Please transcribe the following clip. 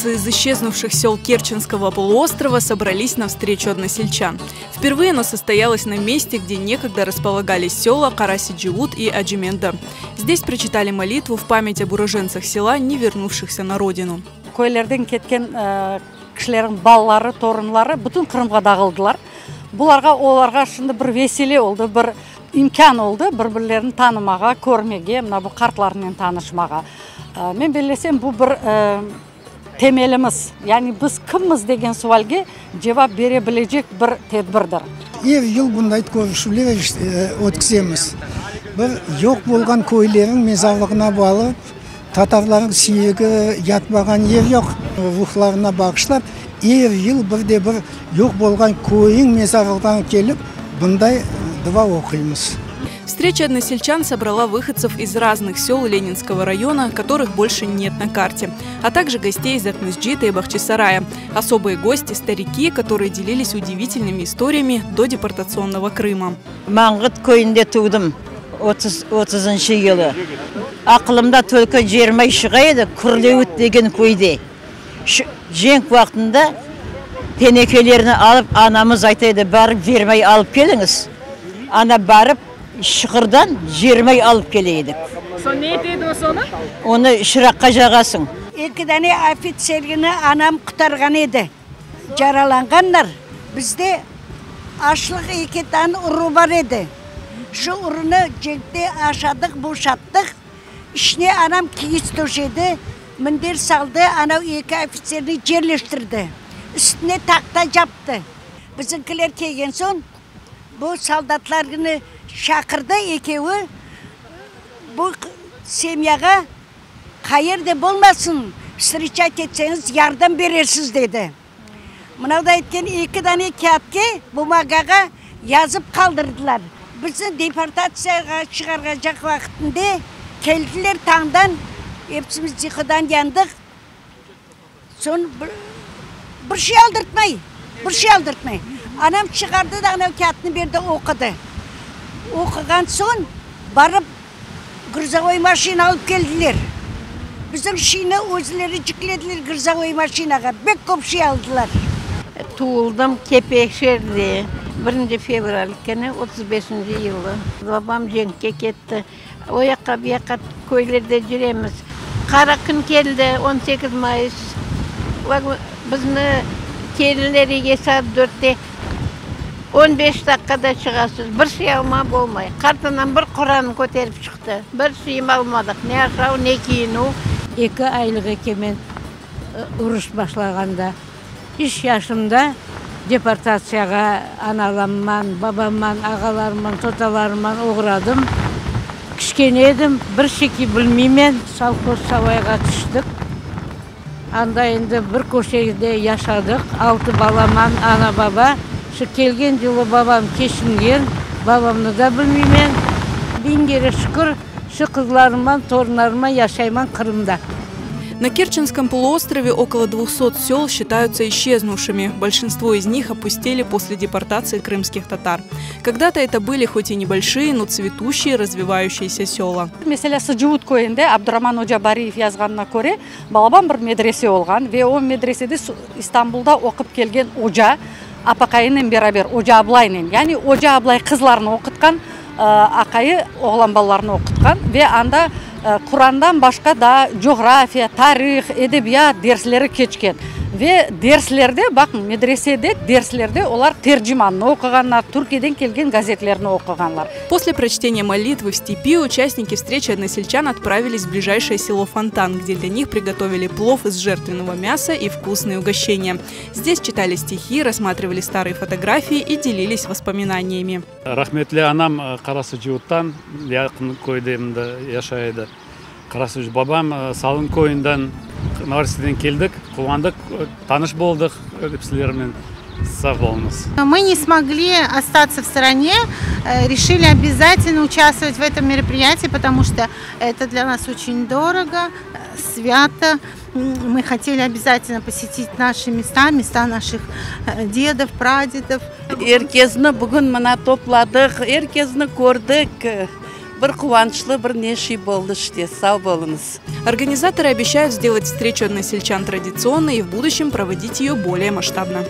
Выходцы из исчезнувших сел Керченского полуострова собрались на встречу односельчан. Впервые она состоялась на месте, где некогда располагались села Караси-Джиут и Аджименда. Здесь прочитали молитву в память об уроженцах села, не вернувшихся на родину. Köylerden ketken kişilerniñ balaları, torunları bütün Qırımğa dağıldılar. Bularğa, olarğa şimdi bir vesile oldı, bir imkân oldı bir-birlerini tanımağa, körmege, mına bu qartlarnen tanışmağa. Men bellesem, bu bir temelimiz, yani biz kimmiz degen sualge cevap bere bilecek bir tedbirdir. Er yıl bunday körüşüvler ötkizemiz. Bir yoq bolğan köylerniñ mezarlığına barıp, tatarlarnıñ siyegi yatmağan yer yoq, ruhlarına bağışlap, er yıl bir de bir yoq bolğan köyniñ mezarlığına kelip, bunday dua oquymız. Встреча односельчан собрала выходцев из разных сел Ленинского района, которых больше нет на карте, а также гостей из Акмесджита и Бахчисарая. Особые гости – старики, которые делились удивительными историями до депортационного Крыма. Manğıt köyünde tuvdım 30 30 yılı. Aqılımda только cermay çığa edi Kürlevit degen köyde. Şu cenk vaqtında tenekelerni alıp anamız ayta edi, barıp cermay alıp keliñiz. Ana barıp Şıqırdan cermay alıp kele edik. Soñ ne ete ediñiz onı? Onı şıraqqa jağasıñ. Eki dane ofitsergini anam qutarğan edi. Caralanğanlar. Bizde aşlıq eki tan uru bar edi. Şu urunı cenkte aşadıq, boşattıq. İçine anam kiyiz töşedi, minder saldı, anav eki ofitserni yerleştirdi. Üstüne taqta captı. Bizimkiler kelgen soñ, Bu soldatlarnı çaqırdı ekevi, bu semyağa qayerde bolmasın, vstreçat etseñiz, yardım berersiz, dedi. Mınavda aytken eki dane kâğıtke, bumagağa yazıp qaldırdılar. Bizni deportatsiyağa çıqarğacaq vaqıtında keldiler tañdan, epsimiz yuqudan yandıq. Soñ bir şey aldırtmay, bir şey aldırtmay. Anam çıqardı da anav kâğıtnı berdi, oqudı. Oquğan soñ barıp gruzovoy maşina alıp keldiler. Bizim şeyni özleri yüklediler gruzovoy maşinağa, bek köp şey aldılar. Tuvuldım Kepek şeerinde, birinci fevral künü, 35-nci yılı. Babam cenkke ketti. O yaqqa, bu yaqqa köylerde cüremiz. Qara kün keldi, 18 mayıs. Bizni kelinler evge saat dörtte, 15 daqqada çıqasız, bir şey alma bolmay. Qartanam bir Quran köterip çıqtı. Bir şeyim almadıq, ne aşav, ne kiyinüv. Eki aylıq eken men uruş başlağanda. Üç yaşımda deportatsiyağa analamman, babamman, ağalarımman, totalarımman oğradım. Kiçkene edim, bir şeki bilmeymen. Sovhoz Savayğa tüştik. Anda endi bir köşede yaşadıq, altı balaman, ana-baba. Şu kelgen yılı babam keçingen, babamnı da bilmeymen. Biñ kere şükür, şu qızlarımman, torunlarımman yaşayman Qırımda. На Керченском полуострове около 200 сел считаются исчезнувшими. Большинство из них опустели после депортации крымских татар. Когда-то это были хоть и небольшие, но цветущие, развивающиеся села. Meselâ, Sıcuvut köyünde Abduraman oca Bariyev yazğanına köre, balaban bir medrese olğan ve o medresede İstanbulda oqup kelgen oca apaqayınen beraber, oca ablaynen, yani oca ablay qızlarnı oqutqan, aqayı oğlan balalarnı oqutqan ve anda Qurandan başqa daa coğrafiya, tarih, edebiyat dersleri keçken. Ve derslerde, baqıñ, medresede derslerde olar Tercimannı oquğanlar, Türkiyeden kelgen gazetlerni oquğanlar. После прочтения молитвы в степи участники встречи односельчан отправились в ближайшее село Фонтан, где для них приготовили плов из жертвенного мяса и вкусные угощения. Здесь читали стихи, рассматривали старые фотографии и делились воспоминаниями. Rahmetli anam Qarasıcuvuttan, yaqın köyde mında yaşay edi. Qarasıcuvut babam Salın köyünden, Novorossiyden keldik, quvandıq, tanış boldıq episilerinen. Sağ oluñız. Мы не смогли остаться в стороне, решили обязательно участвовать в этом мероприятии, потому что это для нас очень дорого, свято. Мы хотели обязательно посетить наши места, места наших дедов, прадедов. Er kesni bugün mına topladıq, er kesni kördik. Bir quvançlı, bir neşe boldı işte. Sav boluñız. Организаторы обещают сделать встречу односельчан традиционной и в будущем проводить ее более масштабно.